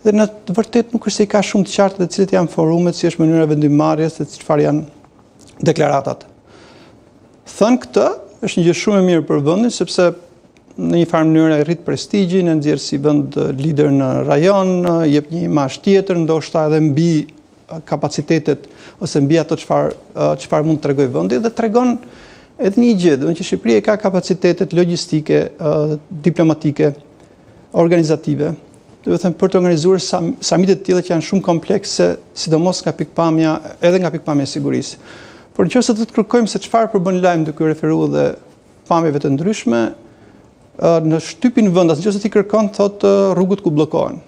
Dhe në të vërtetë nuk është se i ka shumë të qartë dhe cilët janë forumet, si është mënyra e vendimmarrjes dhe çfarë janë deklaratat. Thënë këtë, është një gjë shumë e mirë për vendin sepse në një farë mënyre e rrit prestigjin, e nxjerr si vend lider në rajon, jep një imazh tjetër, ndoshta edhe mbi kapacitetet ose mbi ato çfarë çfarë mund të tregojë vendi dhe tregon edhe një gjë, domethënë që Shqipëria ka kapacitetet logjistike, diplomatike, organizative, domethënë për të organizuar sam, samite të tilla që janë shumë komplekse, sidomos nga pikëpamja, edhe nga pikëpamja e sigurisë. Por në qoftë se do të kërkojmë se çfarë përbën lajm duke u referuar dhe pamjeve të ndryshme, në shtypin vendas, në qoftë se ti kërkon, thotë rrugët ku bllokohen.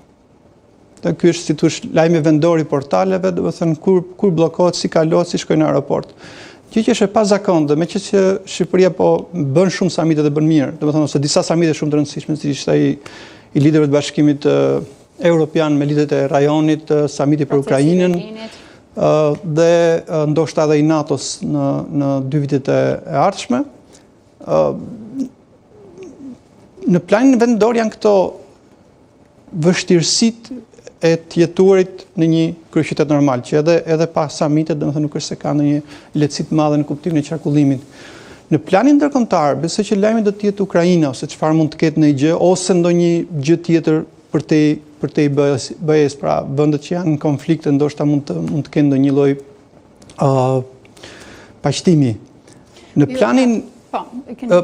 Dhe ky është si të thuash lajmi vendor i portaleve, domethënë kur kur bllokohet, si kalohet, si shkojnë në aeroport. Gjë që është e pazakontë dhe meqë që Shqipëria po bën shumë samite dhe bën mirë, domethënë ose disa samite shumë të rëndësishme, siç ishte ai i liderëve të Bashkimit Europian me liderët e rajonit, samiti për Ukrainën, dhe ndoshta edhe i NATO-s në në dy vitet e ardhshme. Në planin vendor janë këto vështirësitë e të jetuarit në një kryeqytet normal, që edhe edhe pa samitet, domethënë nuk është se ka ndonjë lehtësi të madhe në kuptimin e qarkullimit. Në planin ndërkombëtar, besoj që lajmi do të jetë Ukraina ose çfarë mund të ketë ndonjë gjë ose ndonjë gjë tjetër përtej përtej BE-së, pra vendet që janë në konflikt ndoshta mund të mund të kenë ndonjë lloj uh, paqtimi. Në planin po,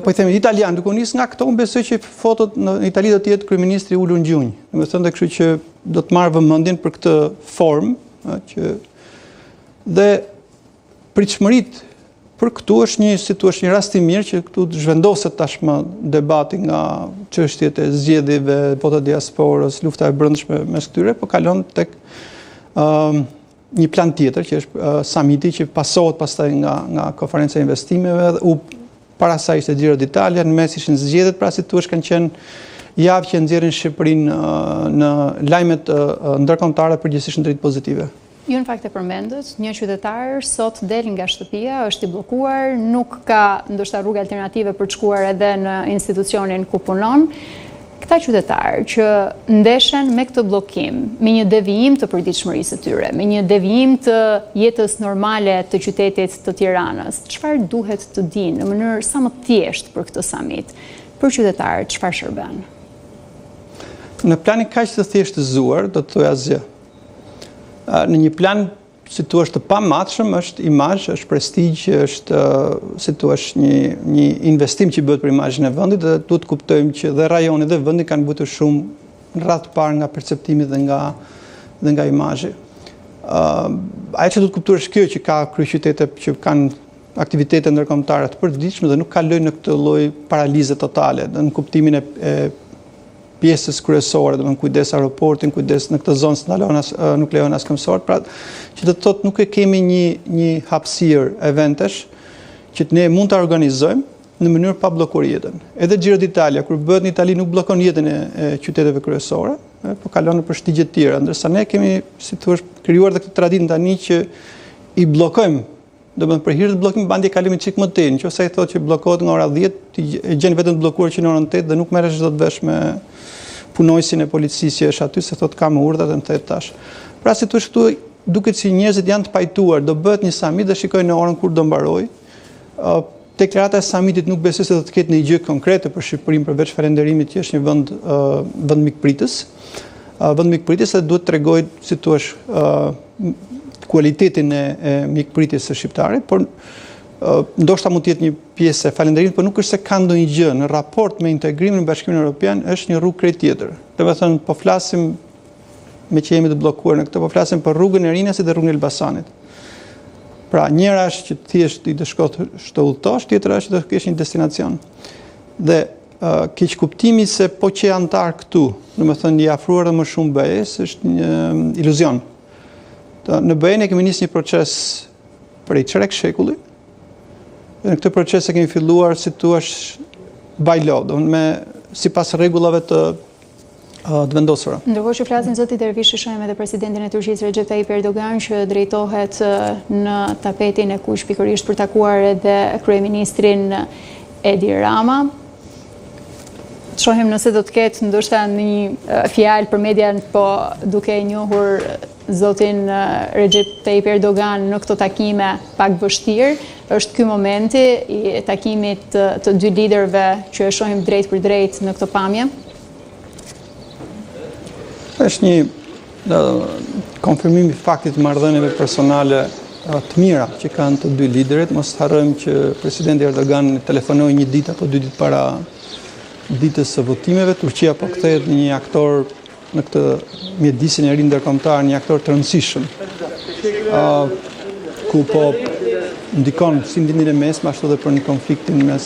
po i themi italian, duke u nis nga këto, unë besoj që fotot në Itali do të jetë kryeministri ulur në gjunjë. Domethënë dhe kështu që do të marrë vëmendjen për këtë formë, që dhe pritshmëritë për këtu është një, si thua, një rast i mirë që këtu të zhvendoset tashmë debati nga çështjet e zgjedhjeve, vota e diasporës, lufta e brendshme mes këtyre, po kalon tek ë një plan tjetër që është samiti që pasohet pastaj nga nga konferenca e investimeve dhe u para saj ishte Giro d'Italia, në mes ishin zgjedhjet, pra si thua kanë qenë javë që nxjerrin Shqipërinë në lajmet ndërkombëtare përgjithsisht në dritë pozitive. Ju në fakt e përmendët, një qytetar sot del nga shtëpia, është i bllokuar, nuk ka ndoshta rrugë alternative për të shkuar edhe në institucionin ku punon. Këta qytetarë që ndeshen me këtë bllokim, me një devijim të përditshmërisë së tyre, me një devijim të jetës normale të qytetit të Tiranës, çfarë duhet të dinë në mënyrë sa më të thjeshtë për këtë samit? Për qytetarët çfarë shërben? Në planin kaq të thjeshtëzuar, do të thoja asgjë. Në një plan si thua të pamatshëm është imazh, është prestigj, është si thua një një investim që bëhet për imazhin e vendit dhe duhet të kuptojmë që dhe rajoni dhe vendi kanë vuajtur shumë në radhë të parë nga perceptimi dhe nga dhe nga imazhi. Ë uh, ajo që duhet kuptuar është kjo që ka kryeqytete që kanë aktivitete ndërkombëtare të përditshme dhe nuk kalojnë në këtë lloj paralize totale, në kuptimin e, e pjesës kryesore, domethënë kujdes aeroportin, kujdes në këtë zonë s'ndalon as nuk lejon as këmbësorët, pra që do të thotë nuk e kemi një një hapësirë eventesh që ne mund ta organizojmë në mënyrë pa bllokuar jetën. Edhe Giro d'Italia kur bëhet në Itali nuk bllokon jetën e, e qyteteve kryesore, e, po kalon nëpër shtigje të tjera, ndërsa ne kemi, si thua, krijuar edhe këtë traditë tani që i bllokojmë Domethënë për hir të bllokimit madje kalojmë çik më tej, nëse ai thotë që bllokohet nga ora 10, ti e gjen veten të bllokuar që në orën 8 dhe nuk merresh dot vesh me punonjësin e policisë që është aty se thotë kam urdhër dhe më the tash. Pra si thua këtu duket si njerëzit janë të pajtuar, do bëhet një samit dhe shikojnë në orën kur do mbarojë. Deklarata e samitit nuk besoj se do të ketë një gjë konkrete për Shqipërinë përveç falënderimit që është një vend vend mikpritës. Vend mikpritës dhe duhet të tregojë, si thua, kualitetin e, e mikpritjes së shqiptarit, por ndoshta mund të jetë një pjesë e falënderimit, por nuk është se ka ndonjë gjë në raport me integrimin në Bashkimin Evropian, është një rrugë krejt tjetër. Domethënë, po flasim meqë jemi të bllokuar në këtë, po flasim për rrugën e Rinasit dhe rrugën e Elbasanit. Pra, njëra është që thjesht ti të shkosh të udhëtosh, tjetra është që të kesh një destinacion. Dhe uh, keqkuptimi se po qe anëtar këtu, domethënë i afruar dhe më shumë BE-së, është një iluzion. Në BE ne kemi nisë një proces prej çerek shekulli. Dhe në këtë proces e kemi filluar, si thua, by law, domethënë me sipas rregullave të të vendosura. Ndërkohë që flasim zoti Dervishi, shohim edhe presidentin e Turqisë Recep Tayyip Erdogan që drejtohet në tapetin e kuq pikërisht për takuar edhe kryeministrin Edi Rama. Të shohim nëse do të ketë ndoshta një fjalë për median, po duke e njohur zotin Recep Tayyip Erdogan në këto takime pak vështirë, është ky momenti i takimit të, të dy liderëve që e shohim drejtpërdrejt në këto pamje? Është një konfirmim i faktit të marrëdhënieve personale të mira që kanë të dy liderët. Mos harrojmë që presidenti Erdogan telefonoi një ditë apo dy ditë para ditës së votimeve. Turqia po kthehet në një aktor në këtë mjedisin e ri ndërkombëtar, një aktor të rëndësishëm. ku po ndikon si në Lindjen e Mesme ashtu edhe për në konfliktin mes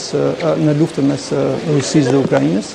në luftën mes Rusisë dhe Ukrainës.